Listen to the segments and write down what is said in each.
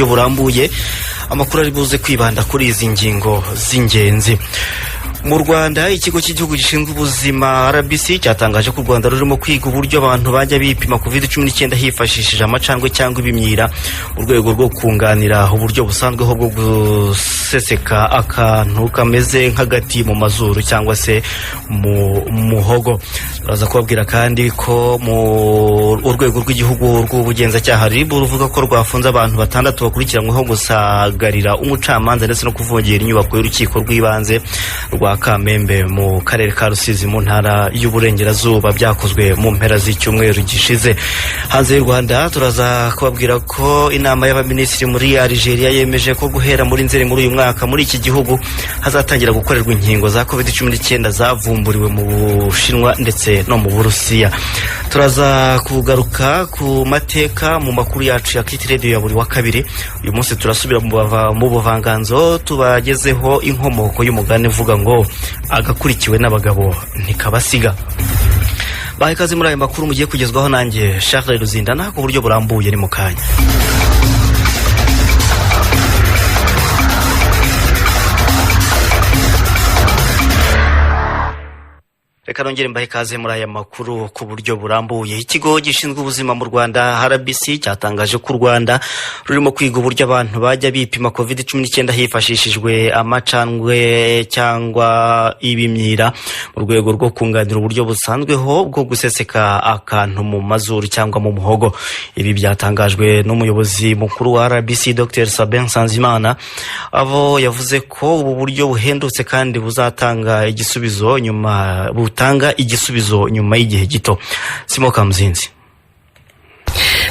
Burambuye amakuru ari buze kwibanda kuri izi ngingo z'ingenzi. Mu Rwanda, Ikigo cy'Igihugu gishinzwe Ubuzima, RBC, cyatangaje ko u Rwanda rurimo kwiga uburyo abantu bajya bipima COVID-19 hifashishije amacandwe cyangwa ibimyira, mu rwego rwo kunganira uburyo busanzweho bwo guseseka akantu kameze nk'agati mu mazuru cyangwa se mu muhogo. Turaza kubabwira kandi ko mu Urwego rw'Igihugu rw'Ubugenzacyaha, RIB, ruvuga ko rwafunze abantu batandatu bakurikiranyweho gusagarira umucamanza ndetse no kuvogera inyubako y'Urukiko rw'Ibanze rwa Kamembe mu Karere ka Rusizi mu Ntara y'Uburengerazuba, byakozwe mu mpera z'icyumweru gishize. Hanze y'u Rwanda, turaza kubabwira ko inama y'abaminisitiri muri Algeria yemeje ko guhera muri Nzeri muri uyu mwaka muri iki gihugu hazatangira gukorerwa inkingo za COVID-19 zavumburiwe mu Bushinwa ndetse no mu Burusiya. Turaza kugaruka ku mateka mu makuru yacu ya KT Radio ya buri wa kabiri. Uyu munsi turasubira mu buvanganzo, tubagezeho inkomoko y'umugani uvuga ngo "Agakurikiwe n'abagabo ntikabasiga". Baha ikaze muri ayo makuru mugiye kugezwaho nanjye Charles Ruzindana ku buryo burambuye. Ni mu kanya. Reka nongere mbahe ikaze muri aya makuru ku buryo burambuye. Ikigo gishinzwe ubuzima mu Rwanda, RBC, cyatangaje ko u Rwanda rurimo kwiga uburyo abantu bajya bipima COVID-19 hifashishijwe amacandwe cyangwa ibimyira, mu rwego rwo kunganira uburyo busanzweho bwo guseseka akantu mu mazuru cyangwa mu muhogo. Ibi byatangajwe n'umuyobozi mukuru wa RBC, Dr Sabin Nsanzimana, aho yavuze ko ubu buryo buhendutse kandi buzatanga igisubizo nyuma butanga igisubizo nyuma y'igihe gito. Simo Kamuzinzi.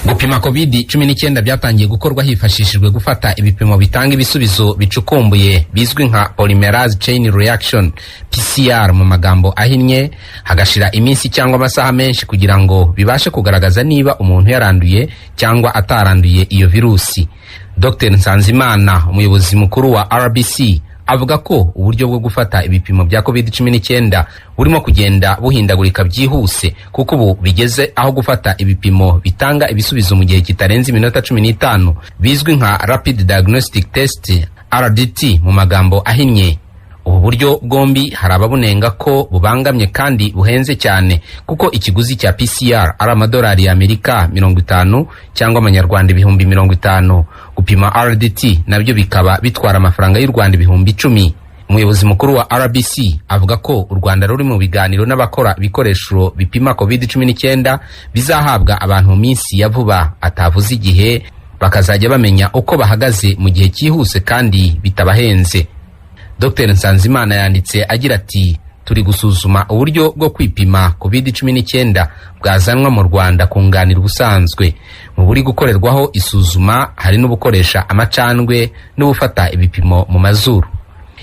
Gupima COVID-19 byatangiye gukorwa hifashishijwe gufata ibipimo bitanga ibisubizo bicukumbuye bizwi nka polymerase chain reaction, PCR mu magambo ahinnye, hagashira iminsi cyangwa amasaha menshi kugira ngo bibashe kugaragaza niba umuntu yaranduye cyangwa ataranduye iyo virusi. Dr Nsanzimana, umuyobozi mukuru wa RBC, avuga ko uburyo bwo gufata ibipimo bya COVID-19 burimo kugenda buhindagurika byihuse, kuko ubu bigeze aho gufata ibipimo bitanga ibisubizo mu gihe kitarenze iminota 15, bizwi nka rapid diagnostic test, RDT mu magambo ahinnye. Ubu buryo bwombi hari ababunenga ko bubangamye kandi buhenze cyane, kuko ikiguzi cya PCR ari amadolari y'Amerika 50 cyangwa amanyarwanda 50,000. Gupima RDT nabyo bikaba bitwara amafaranga y'u Rwanda 10,000. Umuyobozi mukuru wa RBC avuga ko u Rwanda ruri mu biganiro n'abakora ibikoresho bipima COVID-19 bizahabwa abantu mu minsi ya vuba, atavuze igihe, bakazajya bamenya uko bahagaze mu gihe cyihuse kandi bitabahenze. Dr Nsanzimana yanditse agira ati: "Turi gusuzuma uburyo bwo kwipima COVID-19 bwazanwa mu Rwanda kunganira ubusanzwe. Mu buri gukorerwaho isuzuma hari n'ubukoresha amacandwe n'ubufata ibipimo mu mazuru."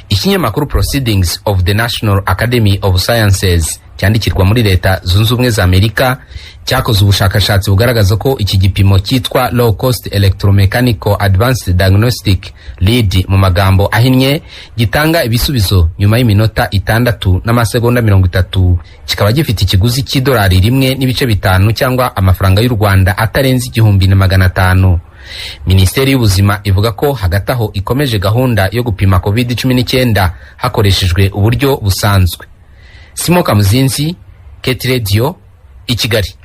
Ikinyamakuru Proceedings of the National Academy of Sciences cyandikirwa muri Leta Zunze Ubumwe za Amerika cyakoze ubushakashatsi bugaragaza ko iki gipimo cyitwa low cost electromechanical advanced diagnostic, LEAD mu magambo ahinnye, gitanga ibisubizo nyuma y'iminota 6 n'amasegonda 30, kikaba gifite ikiguzi cy'idolari 1.5 cyangwa amafaranga y'u Rwanda atarenze 1,500. Minisiteri y'Ubuzima ivuga ko hagati aho ikomeje gahunda yo gupima COVID-19 hakoreshejwe uburyo busanzwe. Simo Kamuzinzi, KT Radio, i Kigali.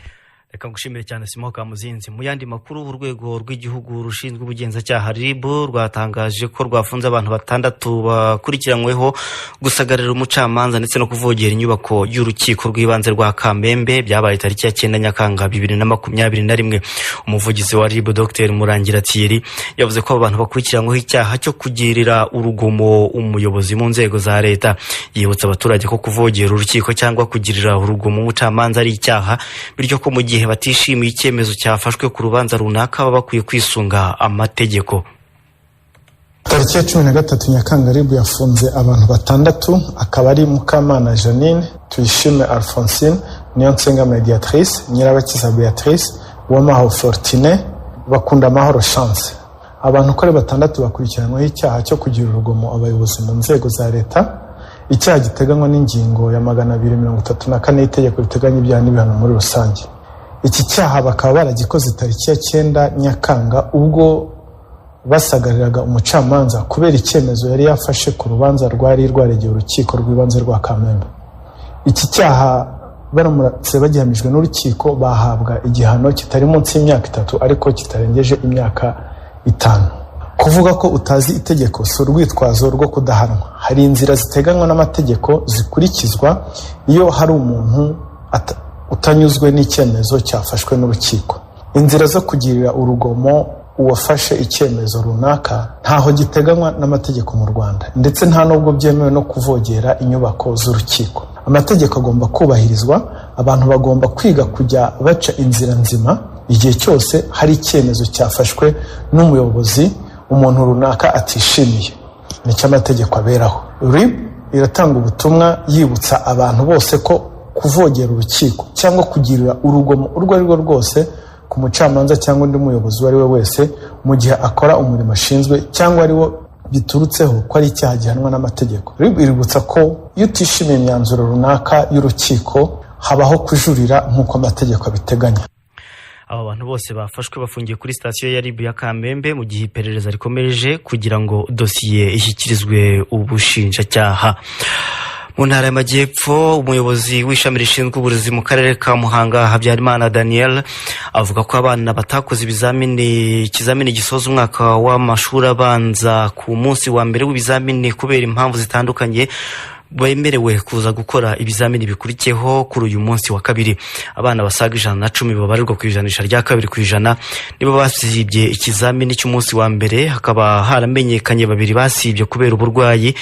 Reka ngushimire cyane, Simo Kamuzinzi. Mu yandi makuru, Urwego rw'Igihugu rushinzwe Ubugenzacyaha, RIB, rwatangaje ko rwafunze abantu batandatu bakurikiranyweho gusagarira umucamanza ndetse no kuvogera inyubako y'Urukiko rw'Ibanze rwa Kamembe. Byabaye tariki ya 9 Nyakanga 2021. Umuvugizi wa RIB, Dr Murangira Thierry, yavuze ko abo bantu bakurikiranyweho icyaha cyo kugirira urugomo umuyobozi mu nzego za leta. Yibutsa abaturage ko kuvogera urukiko cyangwa kugirira urugomo umucamanza ari icyaha, bityo ko mu gihe batishimiye icyemezo cyafashwe ku rubanza runaka baba bakwiye kwisunga amategeko. Tariki ya 13 Nyakanga, RIB yafunze abantu batandatu, akaba ari Mukamana Jeannine, Tuyishime Alphonsine, Niyonsenga Mediatrice, Nyirabakiza Beatrice, Uwamahoro Fortune, Bakunda Amahoro Chance. Abantu uko ari batandatu bakurikiranyweho icyaha cyo kugira urugomo abayobozi mu nzego za leta, icyaha giteganywa n'ingingo ya 234 y'itegeko riteganya ibyaha n'ibihano muri rusange. Iki cyaha bakaba baragikoze tariki ya 9 Nyakanga, ubwo Basagariraga umucamanza kubera icyemezo yari yafashe ku rubanza rwari rwaregeye Urukiko rw'Ibanze rwa Kamembe. Iki cyaha baramutse bagihamijwe n'urukiko, bahabwa igihano kitari munsi y'imyaka 3 ariko kitarengeje imyaka 5. Kuvuga ko utazi itegeko si urwitwazo rwo kudahanwa. Hari inzira ziteganywa n'amategeko zikurikizwa iyo hari umuntu utanyuzwe n'icyemezo cyafashwe n'urukiko. Inzira zo kugirira urugomo uwafashe icyemezo runaka ntaho giteganywa n'amategeko mu Rwanda, ndetse nta nubwo byemewe no kuvogera inyubako z'urukiko. Amategeko agomba kubahirizwa. Abantu bagomba kwiga kujya baca inzira nzima igihe cyose hari icyemezo cyafashwe n'umuyobozi umuntu runaka atishimiye. Nicyo amategeko aberaho. RIB iratanga ubutumwa yibutsa abantu bose ko kuvogera urukiko cyangwa kugirira urugomo urwo ari rwo rwose ku mucamanza cyangwa undi muyobozi uwo ari we wese mu gihe akora umurimo ashinzwe cyangwa ari wo biturutseho ko ari icyaha gihanwa n'amategeko. RIB iributsa ko iyo utishimiye imyanzuro runaka y'urukiko, habaho kujurira nk'uko amategeko abiteganya. Aba bantu bose bafashwe bafungiye kuri sitasiyo ya RIB ya Kamembe mu gihe iperereza rikomeje kugira ngo dosiye ishyikirizwe ubushinjacyaha. Mu Ntara y'Amajyepfo, umuyobozi w'ishami rishinzwe uburezi mu karere ka Muhanga, Habyarimana Daniel, avuga ko abana batakoze ibizamini, ikizamini gisoza umwaka w'amashuri abanza ku munsi wa mbere w'ibizamini kubera impamvu zitandukanye, bemerewe kuza gukora ibizamini bikurikiyeho kuri uyu munsi wa kabiri. Abana basaga 110 babarirwa ku ijanisha rya 2% nibo basibye ikizamini cy'umunsi wa mbere. Hakaba haramenyekanye babiri basibye kubera uburwayi,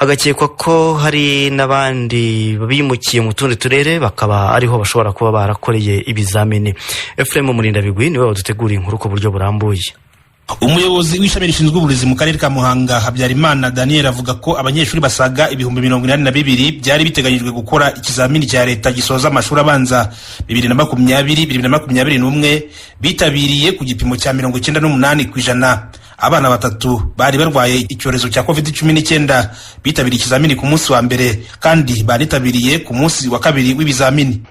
hagakekwa ko hari n'abandi bimukiye mu tundi turere bakaba ariho bashobora kuba barakoreye ibizamini. Efuremu Murindabigwi niwe waduteguriye inkuru ku buryo burambuye. Umuyobozi w'ishami rishinzwe uburezi mu karere ka Muhanga, Habyarimana Daniel, avuga ko abanyeshuri basaga 82,000 byari biteganyijwe gukora ikizamini cya leta gisoza amashuri abanza 2020 2021 bitabiriye ku gipimo cya 98%. Abana batatu bari barwaye icyorezo cya COVID-19 bitabiriye ikizamini ku munsi wa mbere, kandi banitabiriye ku munsi wa kabiri w'ibizamini.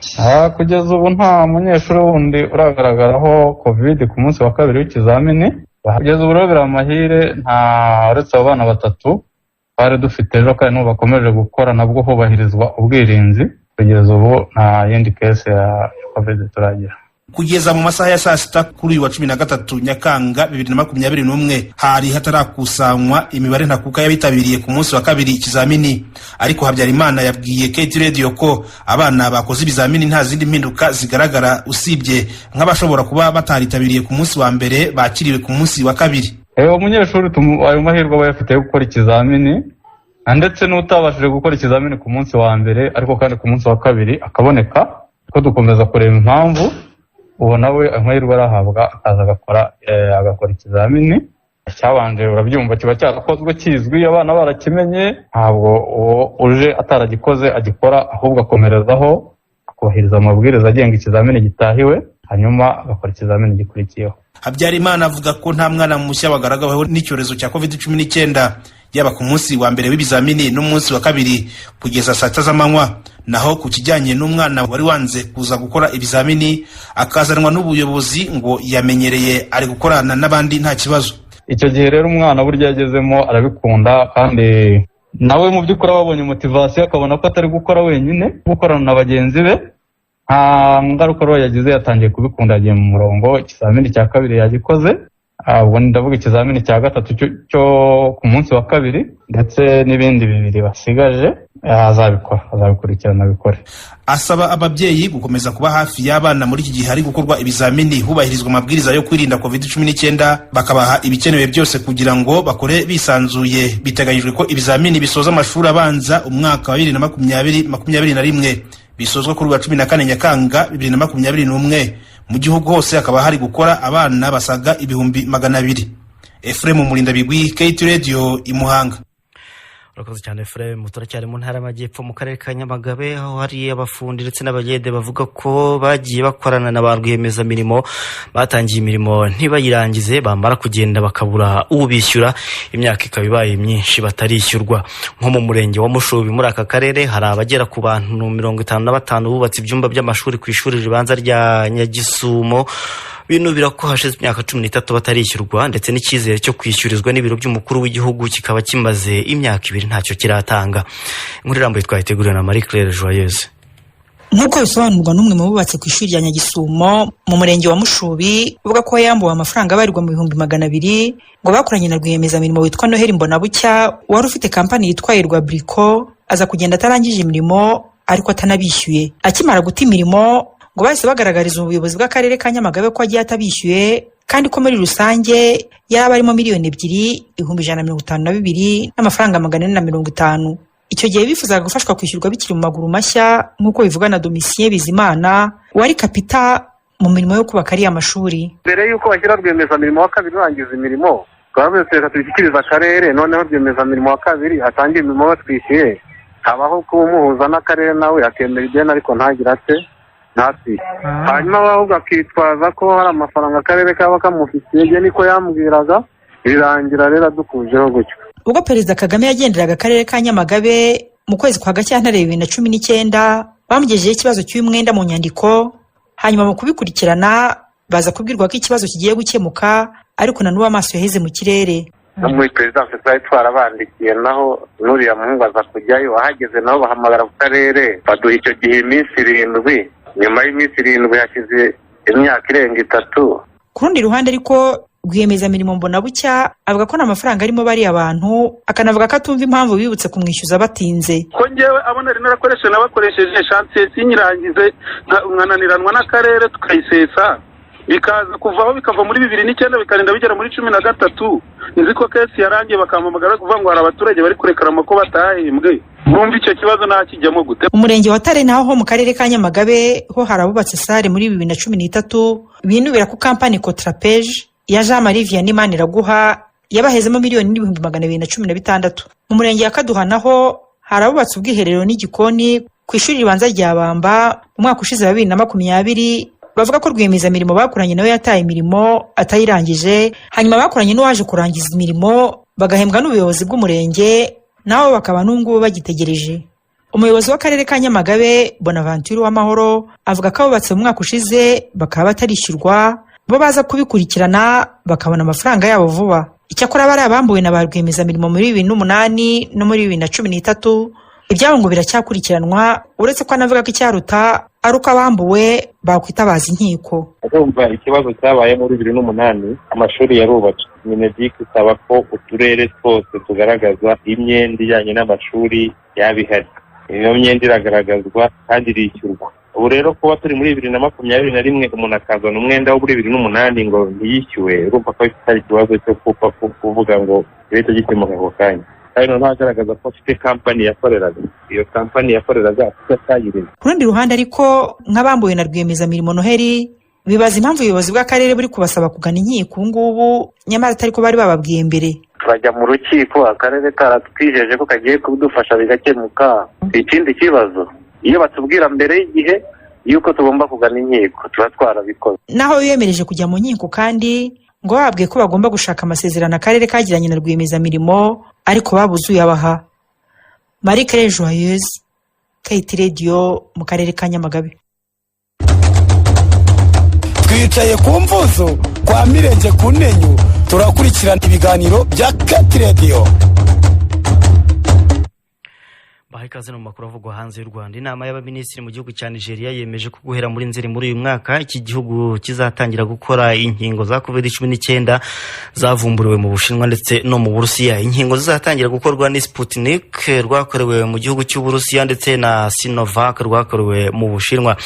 Kugeza ubu nta munyeshuri wundi uragaragaraho COVID ku munsi wa kabiri w'ikizamini. Kugeza ubu rero biri amahire, nta uretse abo bana batatu twari dufite ejo, kandi n'ubu bakomeje gukora nabwo hubahirizwa ubwirinzi. Kugeza ubu nta yindi case ya COVID turagira. Kugeza mu masaha ya saa sita kuri uyu wa 13 Nyakanga 2021, hari hatarakusanywa imibare ntakuka y'abitabiriye ku munsi wa kabiri ikizamini, ariko Habyarimana yabwiye KT Radio ko abana bakoze ibizamini nta zindi mpinduka zigaragara, usibye nk'abashobora kuba bataritabiriye ku munsi wa mbere bakiriwe ku munsi wa kabiri. Umunyeshuri ayo mahirwe aba ayafite yo gukora ikizamini, ndetse n'utabashije gukora ikizamini ku munsi wa mbere ariko kandi ku munsi wa kabiri akaboneka, ko dukomeza kureba impamvu, uwo nawe amahirwe arahabwa akaza agakora ikizamini cyabanje. Urabyumva, kiba cyarakozwe kizwi, abana barakimenye. Ntabwo uwo uje ataragikoze agikora, ahubwo akomerezaho akubahiriza amabwiriza agenga ikizamini gitahiwe, hanyuma agakora ikizamini gikurikiyeho. Habyarimana avuga ko nta mwana mushya wagaragaweho n'icyorezo cya COVID-19, yaba ku munsi wa mbere w'ibizamini n'umunsi wa kabiri kugeza saa 6 z'amanywa. Naho ku kijyanye n'umwana wari wanze kuza gukora ibizamini akazanwa n'ubuyobozi, ngo yamenyereye, ari gukorana n'abandi nta kibazo. Icyo gihe rero umwana burya yagezemo arabikunda, kandi nawe mu by'ukuri aba abonye motivation, akabona ko atari gukora wenyine, gukorana na bagenzi be. Nta ngaruka rero yagize, yatangiye kubikunda, yagiye mu murongo. Ikizamini cya kabiri yagikoze, ubwo ndavuga ikizamini cya gatatu cyo ku munsi wa kabiri, ndetse n'ibindi bibiri basigaje azabikora, azabikurikirana abikore. Asaba ababyeyi gukomeza kuba hafi y'abana muri iki gihe hari gukorwa ibizamini hubahirizwa amabwiriza yo kwirinda COVID-19, bakabaha ibikenewe byose kugira ngo bakore bisanzuye. Biteganyijwe ko ibizamini bisoza amashuri abanza umwaka wa 2020 21 bisozwa kuri wa 14 Nyakanga 2021. Mu gihugu hose hakaba hari gukora abana basaga 200,000. Efuremu Murindabigwi, KT Radio, i Muhanga. Urakoze cyane, Efuremu. Turacyari mu Ntara y'Amajyepfo, mu karere ka Nyamagabe, aho hari abafundi ndetse n'abayede bavuga ko bagiye bakorana na ba rwiyemezamirimo batangiye imirimo ntibayirangize, bamara kugenda bakabura ubishyura, imyaka ikaba ibaye myinshi batarishyurwa. Nko mu murenge wa Mushubi muri aka karere, hari abagera ku bantu 55 bubatse ibyumba by'amashuri ku ishuri ribanza rya Nyagisumo. Binubira ko hashize imyaka 13 batarishyurwa, ndetse n'icyizere cyo kwishyurizwa n'ibiro by'umukuru w'igihugu kikaba kimaze imyaka 2 ntacyo kiratanga. Inkuru irambuye twayiteguriwe na Marie Claire Joyeuse. Nk'uko bisobanurwa n'umwe mu bubatse ku ishuri rya Nyagisumo mu murenge wa Mushubi, uvuga ko yambuwe amafaranga abarirwa mu 200,000 ngo bakoranye na rwiyemezamirimo witwa Noheli Mbonabucya wari ufite kampani yitwa Rwa Briko, aza kugenda atarangije imirimo ariko atanabishyuye. Akimara guta imirimo, ngo bahise bagaragariza ubuyobozi bw'akarere ka Nyamagabe ko agiye atabishyuye, kandi ko muri rusange yaba arimo 2,152,450 n'amafaranga. Icyo gihe bifuzaga gufashwa kwishyurwa bikiri mu maguru mashya, nk'uko bivugwa na Domitien Bizimana wari kapita mu mirimo yo kubaka ariya mashuri. Mbere y'uko bashyira rwiyemezamirimo wa kabiri urangiza imirimo, twavuze reka tubishyikirize akarere, noneho rwiyemezamirimo wa kabiri atangira imirimo batwishyuye. Habaho kumuhuza n'akarere, nawe akemera ideni ariko ntagire ate, ntatwishyure. Hanyuma ahubwo akitwaza ko hari amafaranga akarere kaba kamufitiye, ibyo niko yambwiraga, birangira rero adukujeho gutyo. Ubwo Perezida Kagame yagenderaga akarere ka Nyamagabe mu kwezi kwa Gashyantare 2019, bamugejejeho ikibazo cy'uyu mwenda mu nyandiko, hanyuma mu kubikurikirana baza kubwirwa ko ikibazo kigiye gukemuka, ariko na n'ubu amaso yaheze mu kirere. No muri perezidansi twari twarabandikiye, naho n'uriya muhungu aza kujyayo, ahageze nabo bahamagara ku karere, baduha icyo gihe iminsi 7. Nyuma y'iminsi 7 hashize imyaka irenga 3. Ku rundi ruhande ariko, rwiyemezamirimo Mbonabucya avuga ko nta mafaranga arimo bariya bantu, akanavuga ko atumva impamvu bibutse kumwishyuza batinze. Ko ngewe abo nari narakoresheje nabakoresheje chantier sinyirangize, nkananiranwa n'akarere tukayisesa, bikaza kuvaho, bikava muri 2009 bikarinda bigera muri 13, nzi ko case yarangiye, bakampamagara kuvuga ngo hari abaturage bari kurekarama ko batahembwe. Numva icyo kibazo ntakijyamo gute? Umurenge wa Tare naho ho mu karere ka Nyamagabe ho hari abubatse salle muri 2013 binubira ko kampani Cotrapeje ya Jean Marie Vianney Maniraguha yabahezemo 1,216,000. Mu murenge wa Kaduha naho hari abubatse ubwiherero n'igikoni ku ishuri ribanza rya Bamba mu mwaka ushize wa 2020, bavuga ko rwiyemezamirimo bakoranye nawe yataye imirimo atayirangije, hanyuma bakoranye n'uwaje kurangiza imirimo bagahembwa n'ubuyobozi bw'umurenge, nabo bakaba n'ubungubu bagitegereje. Umuyobozi w'akarere ka Nyamagabe, Bonaventure Uwamahoro, avuga ko abubatse mu mwaka ushize bakaba batarishyurwa bo baza kubikurikirana bakabona amafaranga yabo vuba. Icyakora bari abambuwe na ba rwiyemezamirimo muri 2008 no muri 2013, ibyabo ngo biracyakurikiranwa, uretse ko anavuga ko icyaruta ari uko abambuwe bakwitabaza inkiko. Urumva, ikibazo cyabaye muri 2008, amashuri yarubatswe, MINEDUC isaba ko uturere twose tugaragaza imyenda ijyanye n'amashuri yaba ihari. Iyo myenda iragaragazwa kandi irishyurwa. Ubu rero kuba turi muri 2021, umuntu akazana umwenda wo muri 2008 ngo ntiyishyuwe, urumva ko ari ikibazo cyo kupfa kuvuga ngo leta gikemuka ako kanya, kandi noneho agaragaza ko afite kampani yakoreraga, iyo kampani yakoreraga afite atayireze. Ku rundi ruhande ariko, nk'abambuwe na rwiyemezamirimo Noheli bibaza impamvu ubuyobozi bw'akarere buri kubasaba kugana inkiko ubu ngubu, nyamara atari ko bari bababwiye mbere. Turajya mu rukiko akarere karatwijeje ko kagiye kudufasha bigakemuka. Ikindi kibazo, iyo batubwira mbere y'igihe yuko tugomba kugana inkiko, tuba twarabikoze. Naho biyemereje kujya mu nkiko kandi, ngo bababwiye ko bagomba gushaka amasezerano akarere kagiranye na rwiyemezamirimo, ariko babuze uyabaha. Marie Claire Joyeuse, KT Radio, mu karere ka Nyamagabe. Twicaye ku mvuzo kwa Mirenge ku Ntenyo, turakurikirana ibiganiro bya KT Radio. Baha ikaze no mu makuru avugwa hanze y'u Rwanda. Inama y'abaminisitiri mu gihugu cya Nigeria yemeje ko guhera muri Nzeri muri uyu mwaka iki gihugu kizatangira gukora inkingo za COVID-19 zavumburiwe mu Bushinwa ndetse no mu Burusiya. Inkingo zizatangira gukorwa ni Sputnik rwakorewe mu gihugu cy'Uburusiya ndetse na Sinovac rwakorewe mu Bushinwa.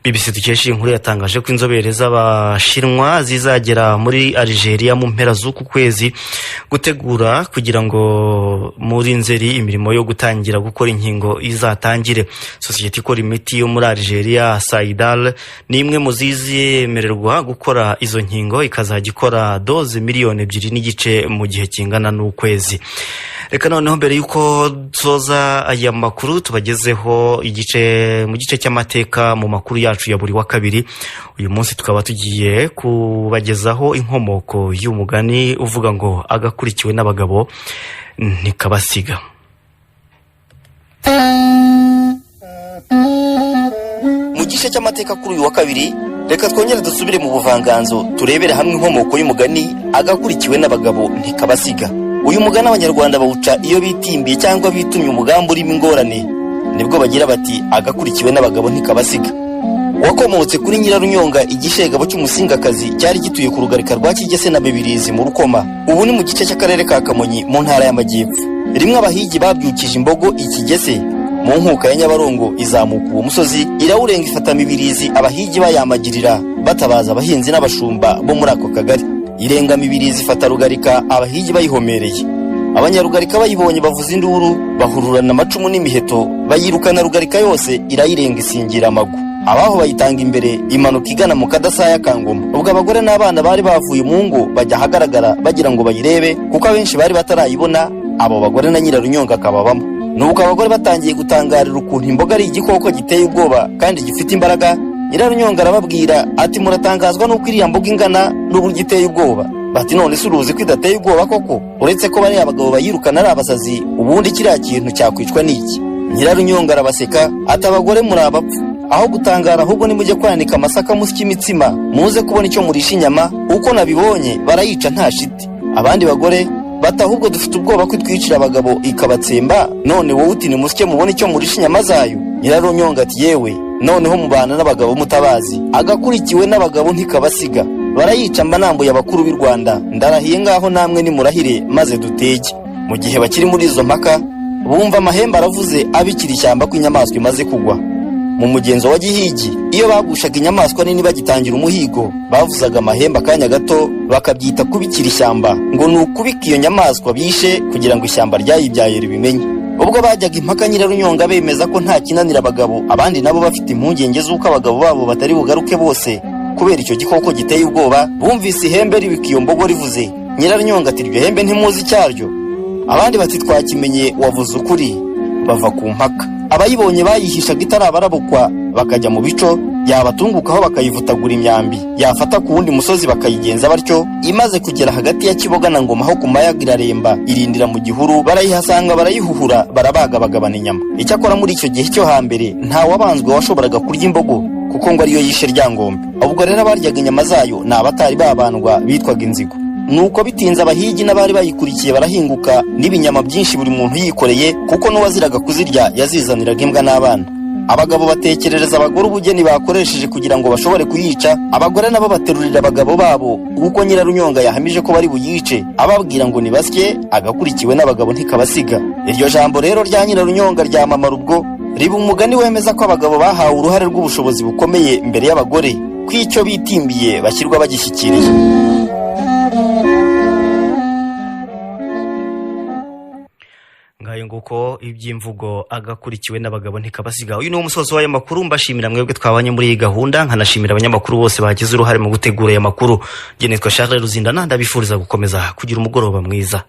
BBC dukesha iyi nkuru yatangaje ko inzobere z'Abashinwa zizagera muri Algeria mu mpera z'uku kwezi gutegura kugira ngo muri Nzeri imirimo yo gutangira gukora inkingo izatangire. Sosiyete ikora imiti yo muri Algeria, Saidal, ni imwe mu zizemererwa gukora izo nkingo, ikazajya ikora doze 2.5 miliyoni mu gihe kingana n'ukwezi. Reka noneho mbere y'uko dusoza aya makuru tubagezeho igice mu gice cy'amateka mu makuru yacu ya buri wa kabiri. Uyu munsi tukaba tugiye kubagezaho inkomoko y'umugani uvuga ngo agakurikiwe n'abagabo ntikabasiga. Mu Mu gice cy'amateka kuri uyu wa kabiri, reka twongere dusubire mu buvanganzo, turebere hamwe inkomoko y'umugani "Agakurikiwe n'abagabo ntikabasiga". Uyu mugani Abanyarwanda bawuca iyo bitimbiye cyangwa bitumye umugambi urimo ingorane, nibwo bagira bati: "Agakurikiwe n'abagabo ntikabasiga". Wakomotse kuri Nyirarunyonga, igishegabo cy'Umusingakazi cyari gituye ku Rugarika rwa Kigese na Mibirizi mu Rukoma, ubu ni mu gice cy'akarere ka Kamonyi mu Ntara y'Amajyepfo. Rimwe abahigi babyukije imbogo Ikigese mu nkuka ya Nyabarongo, izamuka uwo musozi, irawurenga, ifata Mibirizi. Abahigi bayamagirira batabaza abahinzi n'abashumba bo muri ako kagari. Irenga Mibirizi, ifata Rugarika, abahigi bayihomereye. Abanyarugarika bayibonye bavuza induru, bahururana amacumu n'imiheto, bayirukana Rugarika yose, irayirenga, isingira amagu. Abaho bayitanga imbere, imanuka igana mu Kadasaya ka Ngoma. Ubwo abagore n'abana bari bavuye mu ngo bajya ahagaragara bagira ngo bayirebe, kuko abenshi bari batarayibona. Abo bagore na Nyirarunyonga akababamo. Nuko abagore batangiye gutangarira ukuntu imbogo ari igikoko giteye ubwoba kandi gifite imbaraga, Nyirarunyonga arababwira ati: "Muratangazwa n'uko iriya mbogo ingana n'uburyo iteye ubwoba?" Bati: "None se uruzi ko idateye ubwoba koko, uretse ko bariya abagabo bayirukana ari abasazi? Ubundi kiriya kintu cyakwicwa n'iki?" Nyirarunyonga arabaseka ati: "Abagore muri abapfu, aho gutangara ahubwo nimujye kwanika amasaka, musye imitsima, muze kubona icyo murisha inyama. Uko nabibonye barayica nta shiti." Abandi bagore bati: "Ahubwo dufite ubwoba ko itwicira abagabo ikabatsemba, none wowe uti nimusye mubone icyo murisha inyama zayo." Nyirarunyonga ati: "Yewe, noneho mubana n'abagabo mutabazi. Agakurikiwe n'abagabo ntikabasiga. Barayica mba nambuye abakuru b'i Rwanda, ndarahiye. Ngaho namwe nimurahire maze dutege." Mu gihe bakiri muri izo mpaka, bumva amahembe aravuze abikira ishyamba ko inyamaswa imaze kugwa. Mu mugenzo wa gihigi, iyo bagushaga inyamaswa nini bagitangira umuhigo, bavuzaga amahembe akanya gato, bakabyita kubikira ishyamba, ngo ni ukubika iyo nyamaswa bishe kugira ngo ishyamba ryayibyaye ribimenye. Ubwo bajyaga impaka, Nyirarunyonga bemeza ko nta kinanira abagabo, abandi nabo bafite impungenge z'uko abagabo babo batari bugaruke bose kubera icyo gikoko giteye ubwoba, bumvise ihembe ribika iyo mbogo rivuze. Nyirarunyonga ati: "Iryo hembe ntimuzi icyaryo?" Abandi bati: "Twakimenye, wavuze ukuri." Bava ku mpaka. Abayibonye bayihishaga itarabarabukwa, bakajya mu bico, yabatungukaho bakayivutagura imyambi, yafata ku wundi musozi bakayigenza batyo. Imaze kugera hagati ya Kiboga na Ngoma ho ku Mayaga, iraremba, irindira mu gihuru, barayihasanga, barayihuhura, barabaga, bagabana inyama. Icyakora muri icyo gihe cyo hambere nta wabanzwe washoboraga kurya imbogo, kuko ngo ariyo yishe Ryangombe. Ubwo rero abaryaga inyama zayo ni abatari babandwa bitwaga inzigo. Nuko bitinze abahigi n'abari bayikurikiye barahinguka n'ibinyama byinshi, buri muntu yikoreye, kuko n'uwaziraga kuzirya yazizaniraga imbwa n'abana. Abagabo batekerereza abagore ubugeni bakoresheje kugira ngo bashobore kuyica. Abagore nabo baterurira abagabo babo kuko Nyirarunyonga yahamije ko bari buyice, ababwira ngo nibasye, agakurikiwe n'abagabo ntikabasiga. Iryo jambo rero rya Nyirarunyonga ryamamara ubwo, riba umugani wemeza ko abagabo bahawe uruhare rw'ubushobozi bukomeye mbere y'abagore, ko icyo bitimbiye bashyirwa bagishyikiriye. Ngayo nguko iby'imvugo "Agakurikiwe n'abagabo ntikabasiga". Uyu ni umusozo w'aya makuru. Mbashimira mwebwe twabanye muri iyi gahunda, nkanashimira abanyamakuru bose bagize uruhare mu gutegura aya makuru. Njye nitwa Charles Ruzindana, ndabifuriza gukomeza kugira umugoroba mwiza.